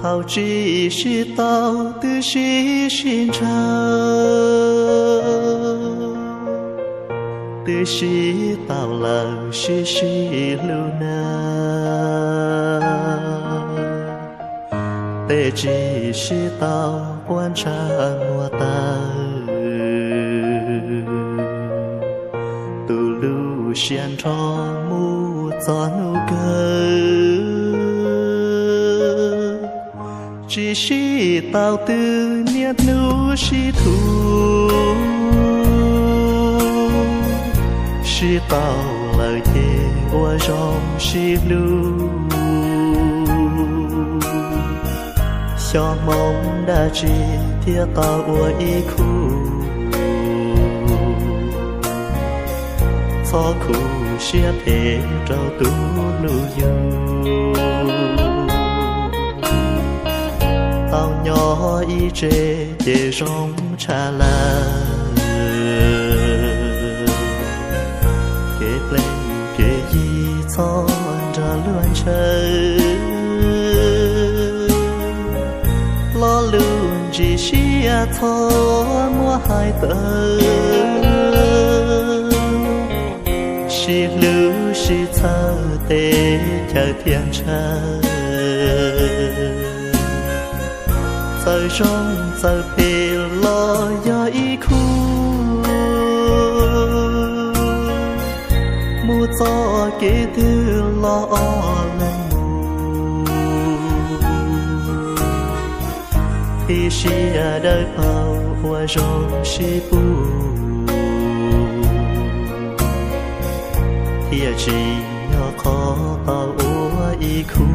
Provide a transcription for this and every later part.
Thaum tsis sib tau twb sib sib ntshaw, twb sib tau lawm sib sib hlub na. Tej tsis sib tau quaj ntshaw muag tawg, tu lub siab nrho mus txog hnub kawg. Tsis sib tau twb niaj hnub sib thum, sib tau lawm ces ua zoo sib hlub. Xyov hmoov dab tsi thiaj tau ua ib khub, txhob khuv siab phem rau tus hlub yus. Tau nyob ib tse ces zoo tshaj lawm, kev plees kev yi txhob nrog luag ntshaw. Lo lus ntsis siab txhob muab hais tawm, sib hlub sib txhawb teb chaws thiaj ntshaw. Txawm zoo txawm phem los yog ib khub, mus txoj kev twg los ob leeg mus. Tib siab dawb paug ua zoo sib pub, thiaj tsis yog qhov tau ua ib khub.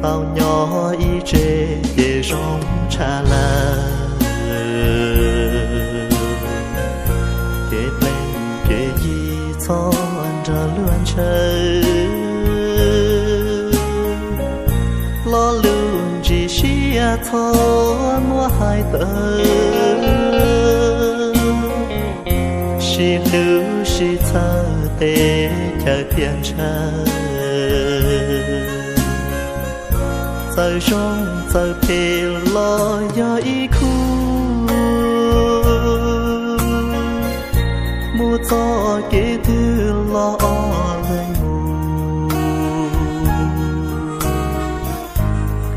Tau nyob ib tse ces zoo tshaj lawm, kev plees kev yi txhob nrog luag ntshaw. Lo lus ntsis siab txhob muab hais tawm, sib hlub sib txhawb teb chaws thiaj ntshaw. Txawm zoo txawm phem los yog ib khub, mus txoj kev twg los ob leeg mus.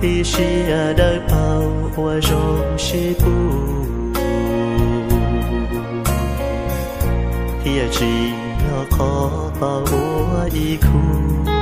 Tib siab dawb paug ua zoo sib pub, thiaj tsis yog qhov tau ua ib khub.